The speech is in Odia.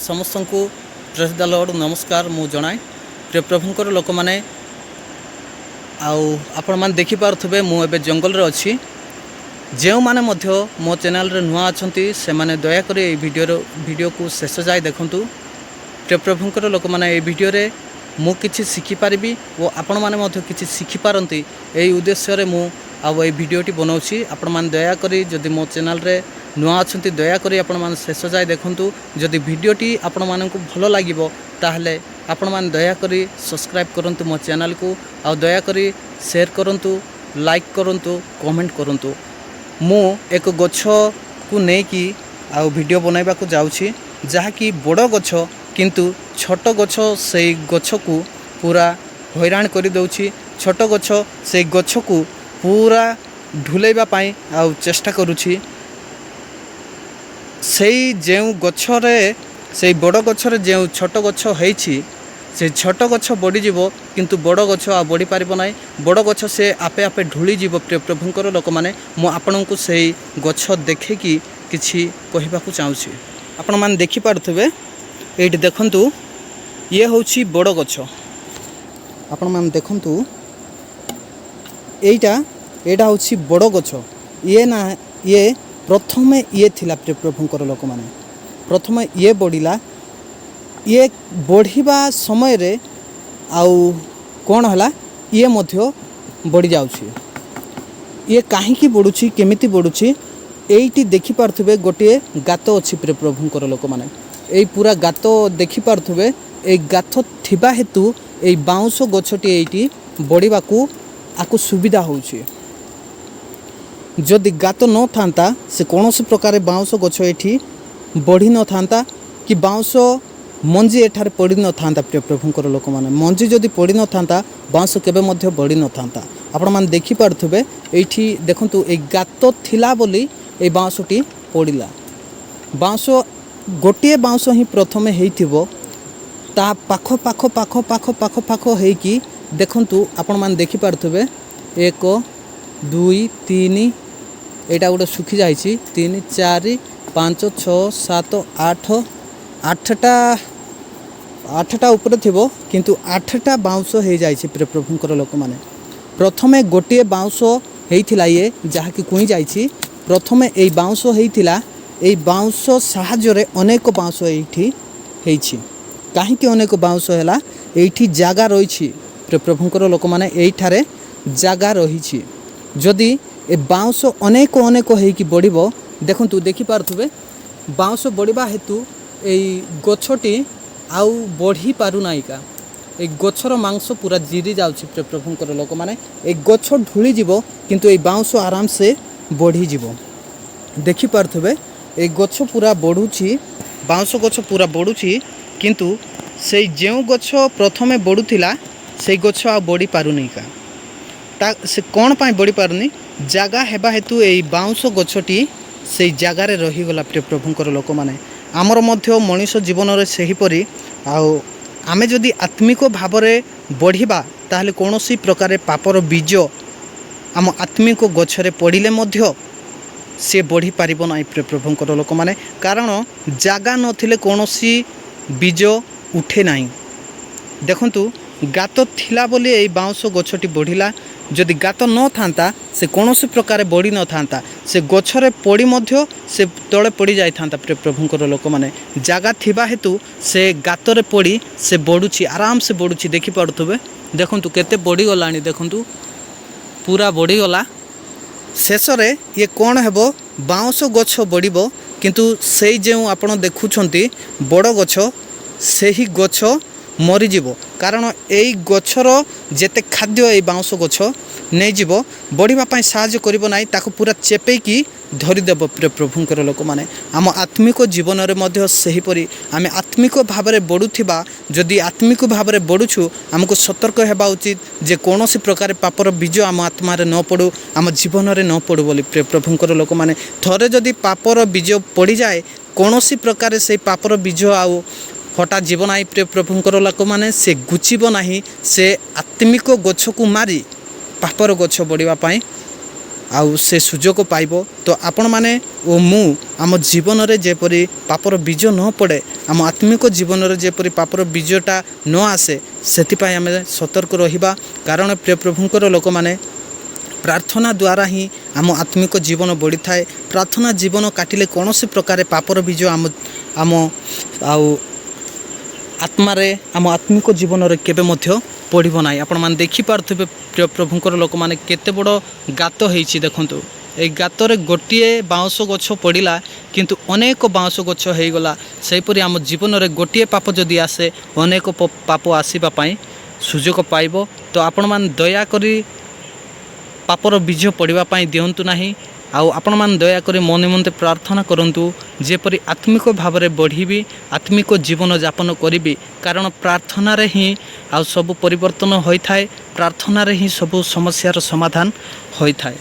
ସମସ୍ତଙ୍କୁ ପ୍ରେଜ୍ ଦ ଲର୍ଡ଼, ନମସ୍କାର ମୁଁ ଜଣାଏ। ପ୍ରିୟ ପ୍ରଭୁଙ୍କର ଲୋକମାନେ, ଆଉ ଆପଣମାନେ ଦେଖିପାରୁଥିବେ, ମୁଁ ଏବେ ଜଙ୍ଗଲରେ ଅଛି। ଯେଉଁମାନେ ମଧ୍ୟ ମୋ ଚ୍ୟାନେଲରେ ନୂଆ ଅଛନ୍ତି, ସେମାନେ ଦୟାକରି ଏଇ ଭିଡ଼ିଓକୁ ଶେଷ ଯାଏ ଦେଖନ୍ତୁ। ପ୍ରିୟ ପ୍ରଭୁଙ୍କର ଲୋକମାନେ, ଏଇ ଭିଡ଼ିଓରେ ମୁଁ କିଛି ଶିଖିପାରିବି ଓ ଆପଣମାନେ ମଧ୍ୟ କିଛି ଶିଖିପାରନ୍ତି, ଏଇ ଉଦ୍ଦେଶ୍ୟରେ ମୁଁ ଆଉ ଏଇ ଭିଡ଼ିଓଟି ବନାଉଛି। ଆପଣମାନେ ଦୟାକରି ଯଦି ମୋ ଚ୍ୟାନେଲରେ ନୂଆ ଅଛନ୍ତି, ଦୟାକରି ଆପଣମାନେ ଶେଷ ଯାଏ ଦେଖନ୍ତୁ। ଯଦି ଭିଡ଼ିଓଟି ଆପଣମାନଙ୍କୁ ଭଲ ଲାଗିବ, ତାହେଲେ ଆପଣମାନେ ଦୟାକରି ସବସ୍କ୍ରାଇବ୍ କରନ୍ତୁ ମୋ ଚ୍ୟାନେଲକୁ, ଆଉ ଦୟାକରି ସେୟାର କରନ୍ତୁ, ଲାଇକ୍ କରନ୍ତୁ, କମେଣ୍ଟ କରନ୍ତୁ। ମୁଁ ଏକ ଗଛକୁ ନେଇକି ଆଉ ଭିଡ଼ିଓ ବନାଇବାକୁ ଯାଉଛି, ଯାହାକି ବଡ଼ ଗଛ, କିନ୍ତୁ ଛୋଟ ଗଛ ସେଇ ଗଛକୁ ପୁରା ହଇରାଣ କରିଦେଉଛି। ଛୋଟ ଗଛ ସେଇ ଗଛକୁ ପୁରା ଢୁଲେଇବା ପାଇଁ ଆଉ ଚେଷ୍ଟା କରୁଛି। ସେଇ ଯେଉଁ ଗଛରେ, ସେଇ ବଡ଼ ଗଛରେ ଯେଉଁ ଛୋଟ ଗଛ ହେଇଛି, ସେ ଛୋଟ ଗଛ ବଢ଼ିଯିବ, କିନ୍ତୁ ବଡ଼ ଗଛ ଆଉ ବଢ଼ିପାରିବ ନାହିଁ। ବଡ଼ ଗଛ ସେ ଆପେ ଆପେ ଢୁଳିଯିବ। ପ୍ରିୟ ପ୍ରଭୁଙ୍କର ଲୋକମାନେ, ମୁଁ ଆପଣଙ୍କୁ ସେଇ ଗଛ ଦେଖେଇକି କିଛି କହିବାକୁ ଚାହୁଁଛି। ଆପଣମାନେ ଦେଖିପାରୁଥିବେ, ଏଇଠି ଦେଖନ୍ତୁ, ଇଏ ହେଉଛି ବଡ଼ ଗଛ। ଆପଣମାନେ ଦେଖନ୍ତୁ, ଏଇଟା ହେଉଛି ବଡ଼ ଗଛ। ଇଏ ନା, ଇଏ ପ୍ରଥମେ ଇଏ ଥିଲା। ପ୍ରିୟ ପ୍ରଭୁଙ୍କର ଲୋକମାନେ, ପ୍ରଥମେ ଇଏ ବଢ଼ିଲା। ଇଏ ବଢ଼ିବା ସମୟରେ ଆଉ କ'ଣ ହେଲା? ଇଏ ମଧ୍ୟ ବଢ଼ିଯାଉଛି। ଇଏ କାହିଁକି ବଢ଼ୁଛି, କେମିତି ବଢ଼ୁଛି? ଏଇଠି ଦେଖିପାରୁଥିବେ, ଗୋଟିଏ ଗାତ ଅଛି। ପ୍ରିୟ ପ୍ରଭୁଙ୍କର ଲୋକମାନେ, ଏଇ ପୁରା ଗାତ ଦେଖିପାରୁଥିବେ। ଏଇ ଗାତ ଥିବା ହେତୁ ଏଇ ବାଉଁଶ ଗଛଟି ଏଇଠି ବଢ଼ିବାକୁ ଆକୁ ସୁବିଧା ହେଉଛି। ଯଦି ଗାତ ନଥାନ୍ତା, ସେ କୌଣସି ପ୍ରକାର ବାଉଁଶ ଗଛ ଏଠି ବଢ଼ିନଥାନ୍ତା କି ବାଉଁଶ ମଞ୍ଜି ଏଠାରେ ପଡ଼ିନଥାନ୍ତା। ପ୍ରିୟ ପ୍ରଭୁଙ୍କର ଲୋକମାନେ, ମଞ୍ଜି ଯଦି ପଡ଼ିନଥାନ୍ତା, ବାଉଁଶ କେବେ ମଧ୍ୟ ବଢ଼ିନଥାନ୍ତା। ଆପଣମାନେ ଦେଖିପାରୁଥିବେ, ଏଇଠି ଦେଖନ୍ତୁ, ଏଇ ଗାତ ଥିଲା ବୋଲି ଏଇ ବାଉଁଶଟି ପଡ଼ିଲା। ବାଉଁଶ ଗୋଟିଏ ବାଉଁଶ ହିଁ ପ୍ରଥମେ ହେଇଥିବ। ତା ପାଖ ପାଖ ପାଖ ପାଖ ପାଖ ପାଖ ହେଇକି ଦେଖନ୍ତୁ, ଆପଣମାନେ ଦେଖିପାରୁଥିବେ, ଏକ, ଦୁଇ, ତିନି, ଏଇଟା ଗୋଟେ ଶୁଖିଯାଇଛି, ତିନି, ଚାରି, ପାଞ୍ଚ, ଛଅ, ସାତ, ଆଠ, ଆଠଟା ଉପରେ ଥିବ, କିନ୍ତୁ ଆଠଟା ବାଉଁଶ ହେଇଯାଇଛି। ପ୍ରିୟ ପ୍ରଭୁଙ୍କର ଲୋକମାନେ, ପ୍ରଥମେ ଗୋଟିଏ ବାଉଁଶ ହେଇଥିଲା ଇଏ, ଯାହାକି କୁଇଁ ଯାଇଛି। ପ୍ରଥମେ ଏଇ ବାଉଁଶ ହେଇଥିଲା। ଏଇ ବାଉଁଶ ସାହାଯ୍ୟରେ ଅନେକ ବାଉଁଶ ଏଇଠି ହେଇଛି। କାହିଁକି ଅନେକ ବାଉଁଶ ହେଲା? ଏଇଠି ଜାଗା ରହିଛି। ପ୍ରିୟ ପ୍ରଭୁଙ୍କର ଲୋକମାନେ, ଏଇଠାରେ ଜାଗା ରହିଛି। ଯଦି ଏ ବାଉଁଶ ଅନେକ ଅନେକ ହେଇକି ବଢ଼ିବ, ଦେଖନ୍ତୁ, ଦେଖିପାରୁଥିବେ, ବାଉଁଶ ବଢ଼ିବା ହେତୁ ଏଇ ଗଛଟି ଆଉ ବଢ଼ି ପାରୁନାହିଁ କା। ଏଇ ଗଛର ମାଂସ ପୁରା ଜିରି ଯାଉଛି। ପ୍ରିୟ ପ୍ରଭୁଙ୍କର ଲୋକମାନେ, ଏଇ ଗଛ ଢୁଳିଯିବ, କିନ୍ତୁ ଏଇ ବାଉଁଶ ଆରାମସେ ବଢ଼ିଯିବ। ଦେଖିପାରୁଥିବେ, ଏଇ ଗଛ ପୁରା ବଢ଼ୁଛି, ବାଉଁଶ ଗଛ ପୁରା ବଢ଼ୁଛି, କିନ୍ତୁ ସେଇ ଯେଉଁ ଗଛ ପ୍ରଥମେ ବଢ଼ୁଥିଲା, ସେଇ ଗଛ ଆଉ ବଢ଼ି ପାରୁନି କା। ତା ସେ କ'ଣ ପାଇଁ ବଢ଼ିପାରୁନି? ଜାଗା ହେବା ହେତୁ ଏଇ ବାଉଁଶ ଗଛଟି ସେଇ ଜାଗାରେ ରହିଗଲା। ପ୍ରିୟ ପ୍ରଭୁଙ୍କର ଲୋକମାନେ, ଆମର ମଧ୍ୟ ମଣିଷ ଜୀବନରେ ସେହିପରି। ଆଉ ଆମେ ଯଦି ଆତ୍ମିକ ଭାବରେ ବଢ଼ିବା, ତାହେଲେ କୌଣସି ପ୍ରକାରେ ପାପର ବୀଜ ଆମ ଆତ୍ମିକ ଗଛରେ ପଡ଼ିଲେ ମଧ୍ୟ ସେ ବଢ଼ିପାରିବ ନାହିଁ। ପ୍ରିୟ ପ୍ରଭୁଙ୍କର ଲୋକମାନେ, କାରଣ ଜାଗା ନଥିଲେ କୌଣସି ବୀଜ ଉଠେ ନାହିଁ। ଦେଖନ୍ତୁ, ଗାତ ଥିଲା ବୋଲି ଏଇ ବାଉଁଶ ଗଛଟି ବଢ଼ିଲା। ଯଦି ଗାତ ନଥାନ୍ତା, ସେ କୌଣସି ପ୍ରକାରେ ବଢ଼ିନଥାନ୍ତା। ସେ ଗଛରେ ପଡ଼ି ମଧ୍ୟ ସେ ତଳେ ପଡ଼ି ଯାଇଥାନ୍ତା। ପ୍ରିୟ ପ୍ରଭୁଙ୍କର ଲୋକମାନେ, ଜାଗା ଥିବା ହେତୁ ସେ ଗାତରେ ପଡ଼ି ସେ ବଢ଼ୁଛି, ଆରାମସେ ବଢ଼ୁଛି। ଦେଖିପାରୁଥିବେ, ଦେଖନ୍ତୁ କେତେ ବଢ଼ିଗଲାଣି। ଦେଖନ୍ତୁ, ପୁରା ବଢ଼ିଗଲା। ଶେଷରେ ଇଏ କ'ଣ ହେବ? ବାଉଁଶ ଗଛ ବଢ଼ିବ, କିନ୍ତୁ ସେଇ ଯେଉଁ ଆପଣ ଦେଖୁଛନ୍ତି ବଡ଼ ଗଛ, ସେହି ଗଛ ମରିଯିବ। କାରଣ ଏଇ ଗଛର ଯେତେ ଖାଦ୍ୟ ଏଇ ବାଉଁଶ ଗଛ ନେଇଯିବ, ବଢ଼ିବା ପାଇଁ ସାହାଯ୍ୟ କରିବ ନାହିଁ, ତାକୁ ପୁରା ଚେପେଇକି ଧରିଦେବ। ପ୍ରିୟ ପ୍ରଭୁଙ୍କର ଲୋକମାନେ, ଆମ ଆତ୍ମିକ ଜୀବନରେ ମଧ୍ୟ ସେହିପରି। ଆମେ ଆତ୍ମିକ ଭାବରେ ବଢ଼ୁଥିବା, ଯଦି ଆତ୍ମିକ ଭାବରେ ବଢ଼ୁଛୁ, ଆମକୁ ସତର୍କ ହେବା ଉଚିତ ଯେ କୌଣସି ପ୍ରକାର ପାପର ବୀଜ ଆମ ଆତ୍ମାରେ ନ ପଡ଼ୁ, ଆମ ଜୀବନରେ ନ ପଡ଼ୁ ବୋଲି। ପ୍ରିୟ ପ୍ରଭୁଙ୍କର ଲୋକମାନେ, ଥରେ ଯଦି ପାପର ବୀଜ ପଡ଼ିଯାଏ, କୌଣସି ପ୍ରକାରେ ସେଇ ପାପର ବୀଜ ଆଉ ହଟାଯିବ ନାହିଁ। ପ୍ରିୟ ପ୍ରଭୁଙ୍କର ଲୋକମାନେ, ସେ ଘୁଚିବ ନାହିଁ। ସେ ଆତ୍ମିକ ଗଛକୁ ମାରି ପାପର ଗଛ ବଢ଼ିବା ପାଇଁ ଆଉ ସେ ସୁଯୋଗ ପାଇବ। ତ ଆପଣମାନେ ଓ ମୁଁ ଆମ ଜୀବନରେ ଯେପରି ପାପର ବୀଜ ନ ପଡ଼େ, ଆମ ଆତ୍ମିକ ଜୀବନରେ ଯେପରି ପାପର ବୀଜଟା ନ ଆସେ, ସେଥିପାଇଁ ଆମେ ସତର୍କ ରହିବା। କାରଣ ପ୍ରିୟ ପ୍ରଭୁଙ୍କର ଲୋକମାନେ, ପ୍ରାର୍ଥନା ଦ୍ୱାରା ହିଁ ଆମ ଆତ୍ମିକ ଜୀବନ ବଢ଼ିଥାଏ। ପ୍ରାର୍ଥନା ଜୀବନ କାଟିଲେ କୌଣସି ପ୍ରକାର ପାପର ବୀଜ ଆମ ଆଉ ଆତ୍ମାରେ, ଆମ ଆତ୍ମିକ ଜୀବନରେ କେବେ ମଧ୍ୟ ପଡ଼ିବ ନାହିଁ। ଆପଣମାନେ ଦେଖିପାରୁଥିବେ ପ୍ରିୟ ପ୍ରଭୁଙ୍କର ଲୋକମାନେ, କେତେ ବଡ଼ ଗାତ ହେଇଛି ଦେଖନ୍ତୁ। ଏଇ ଗାତରେ ଗୋଟିଏ ବାଉଁଶ ଗଛ ପଡ଼ିଲା, କିନ୍ତୁ ଅନେକ ବାଉଁଶ ଗଛ ହେଇଗଲା। ସେହିପରି ଆମ ଜୀବନରେ ଗୋଟିଏ ପାପ ଯଦି ଆସେ, ଅନେକ ପାପ ଆସିବା ପାଇଁ ସୁଯୋଗ ପାଇବ। ତ ଆପଣମାନେ ଦୟାକରି ପାପର ବୀଜ ପଡ଼ିବା ପାଇଁ ଦିଅନ୍ତୁ ନାହିଁ। ଆଉ ଆପଣମାନେ ଦୟାକରି ମୋ ନିମନ୍ତେ ପ୍ରାର୍ଥନା କରନ୍ତୁ, ଯେପରି ଆତ୍ମିକ ଭାବରେ ବଢ଼ିବି, ଆତ୍ମିକ ଜୀବନ ଯାପନ କରିବି। କାରଣ ପ୍ରାର୍ଥନାରେ ହିଁ ଆଉ ସବୁ ପରିବର୍ତ୍ତନ ହୋଇଥାଏ, ପ୍ରାର୍ଥନାରେ ହିଁ ସବୁ ସମସ୍ୟାର ସମାଧାନ ହୋଇଥାଏ।